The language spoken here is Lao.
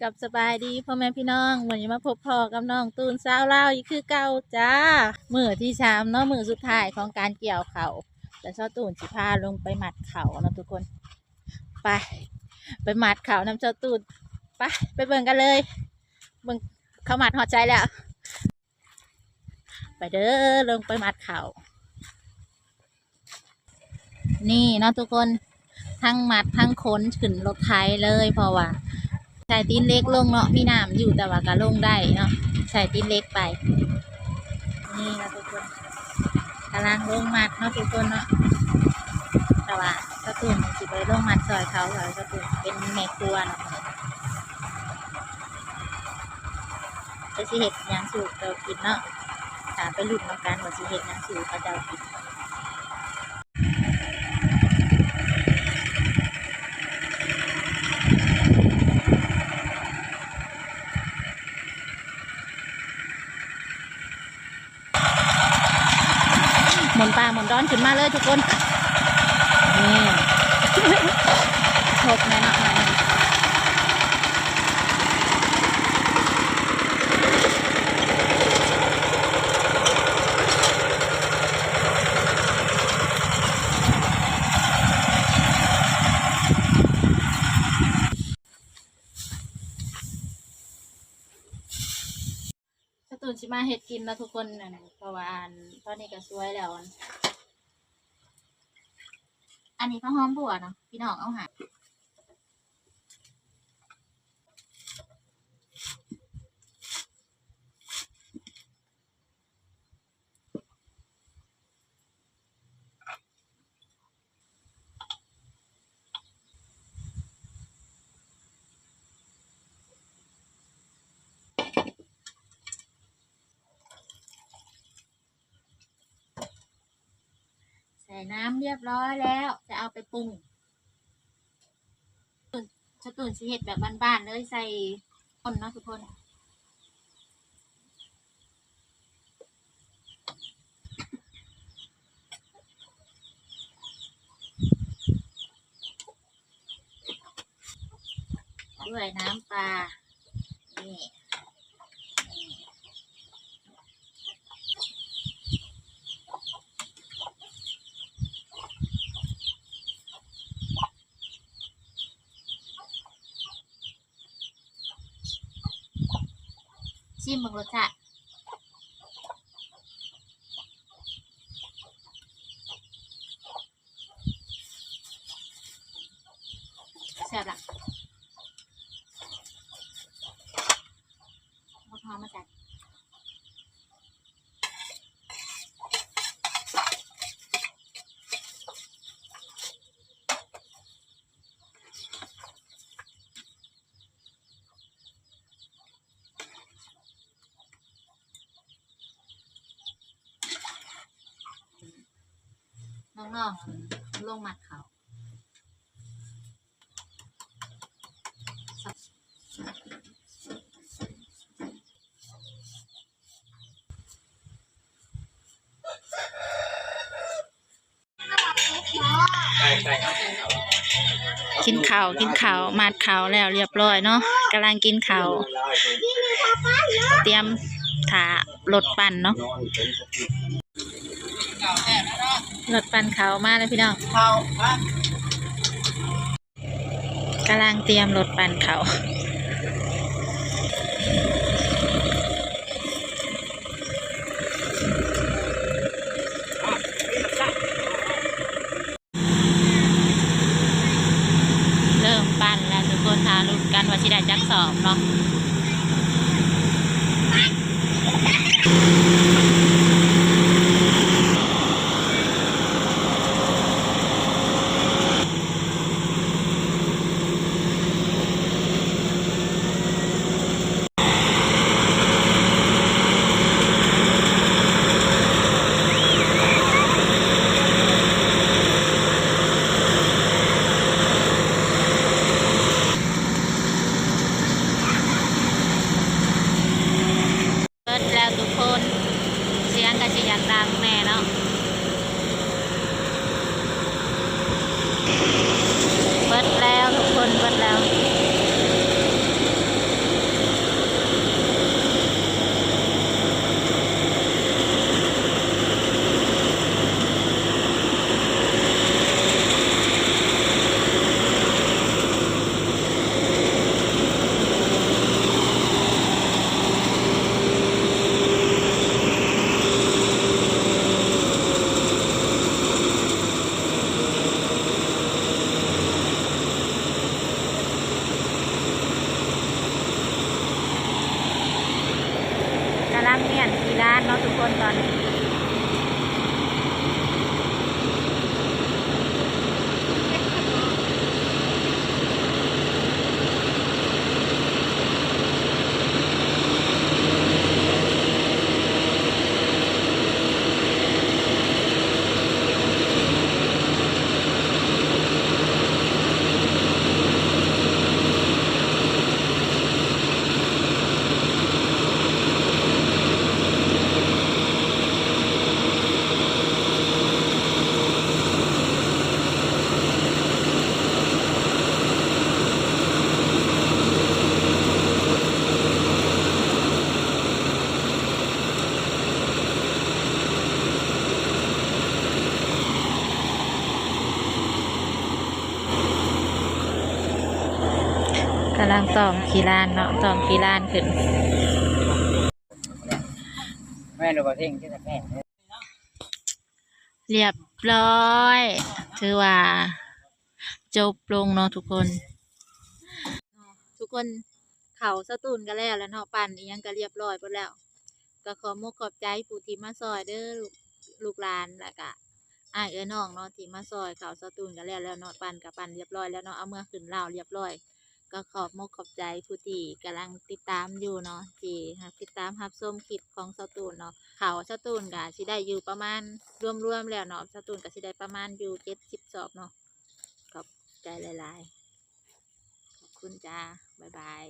ກັບສະບາຍດີພໍ່ແມ່ພີ່ນ້ອງ, ມື້ນີ້ມາພົບພໍ້ກັບນ້ອງຕູນສາວລາວອີກຄືເກົ່າຈ້າ. ມື້ທີສາມເນາະ, ມື້ສຸດທ້າຍຂອງການກ່ຽວເຂົ້າ ແລ້ວສາວຕູນຊິພາລົງໄປມັດເຂົ້າເນາະທຸກຄົນ. ໄປ ໄປມັດເຂົ້ານຳສາວຕູນ. ໄປ ໄປເບິ່ງກັນເລີຍ, ເບິ່ງເຂົາມັດຮອດໃສແລ້ວ. ໄປເດີ ລົງໄປມັດເຂົ້າ. ນີ້ເນາະທຸກຄົນ, ທັງມັດທັງຂົນຂຶ້ນລົດໄຖເລີຍ ເພາະວ່າໃສ່ຕີນເຫຼັກລົງເນາະ, ມີນ້ຳຢູ່ ແຕ່ວ່າກໍລົງໄດ້ເນາະ, ໃສ່ຕີນເຫຼັກໄປ. ນີ້ເນາະທຸກຄົນ, ກຳລັງລົງມັດເນາະທຸກຄົນເນາະ, ແຕ່ວ່າສາວຕູນຊິບໍ່ໄດ້ລົງມັດຊ່ອຍເຂົາ, ເພາະວ່າສາວຕູນເປັນແມ່ຄົວເນາະ. ຈະຊິເຮັດຫຍັງສູ່ເຈົ້າກິນເນາະ, ຖ້າໄປລຸ້ນນຳກັນວ່າຊິເຮັດຫຍັງສູ່ເຂົາເຈົ້າກິນ. ໝູນປ່າໝູນດອນຂຶ້ນມາເລີຍທຸກຄົນ. ນີ້ ທົບແນ່ເນາະ. ສາວຕູນຊິມາເຮັດກິນເນາະທຸກຄົນ, ອັນ ເພາະວ່າ ອັນ ຕອນນີ້ກໍສວຍແລ້ວ. ອັນນີ້ຜັກຫອມບົວເນາະ ພີ່ນ້ອງເອົາໃຫ້. ໃສ່ນ້ຳຮຽບຮ້ອຍແລ້ວ ຈະເອົາໄປປຸງ. ສາວຕູນຊິເຮັດແບບບ້ານໆເລີຍ ໃສ່ຄົນເນາະທຸກຄົນ. ດ້ວຍນ້ຳປາ ນີ້ ຊີມເບິ່ງລົດຊາດ. ແຊບລະ ເອົາຜັກຫອມມາໃສ່. ນ້ອງໆ ລົງມັດເຂົ້າ. ກິນເຂົ້າ ກິນເຂົ້າ ມັດເຂົ້າແລ້ວຮຽບຮ້ອຍເນາະ, ກຳລັງກິນເຂົ້າ ຕຽມຖ້າລົດປັ່ນເນາະ. ລົດປັ່ນເຂົ້າມາແລ້ວພີ່ນ້ອງ. ກຳລັງຕຽມລົດປັ່ນເຂົ້າ. ເລີ່ມປັ່ນແລ້ວທຸກຄົນ, ຖ້າລຸ້ນກັນວ່າຊິໄດ້ຈັກສອບເນາະ. ເບິດແລ້ວທຸກຄົນ, ສ ແມ່ນທີ່ຮ້ານເນາະທຸກຄົນຕອນນີ້. ກຳລັງຕ້ອງຂີ້ລານເນາະ ຕ້ອງຂີ້ລານຂຶ້ນ. ແມ່ນບໍ່ເພງ? ແມ່ນ. ລຽບຮ້ອຍ ຖືວ່າຈົບລົງເນາະທຸກຄົນ. ທຸກຄົນ ເຂົ້າສະຕູນກໍແລ້ວແລ້ວເນາະ ປັ່ນອີ່ຫຍັງກໍລຽບຮ້ອຍເບິດແລ້ວ. ກໍຂອບມົກຂອບໃຈຜູ້ທີ່ມາຊ່ອຍເດີ ລູກ ລູກຫຼານ ແລ້ວກະອ້າຍເອື້ອຍນ້ອງເນາະ ທີ່ມາຊ່ອຍ. ເຂົ້າສະຕູນກໍແລ້ວແລ້ວເນາະ ປັ່ນກໍປັ່ນລຽບຮ້ອຍແລ້ວເນາະ ເອົາເມືອຂຶ້ນລາວລຽບຮ້ອຍ. ກໍຂອບມົກຂອບໃຈຜູ້ທີ່ກຳລັງຕິດຕາມຢູ່ເນາະ ທີ່ຮັບ ຕິດຕາມຮັບຊົມຄລິບຂອງສາວຕູນເນາະ. ເຂົ້າສາວຕູນກະຊິໄດ້ຢູ່ປະມານ ລວມໆແລ້ວເນາະ ສາວຕູນກະຊິໄດ້ປະມານຢູ່ເຈັດສິບສອບເນາະ. ຂອບໃຈຫຼາຍໆ ຂອບຄຸນຈ້າ ບາຍບາຍ.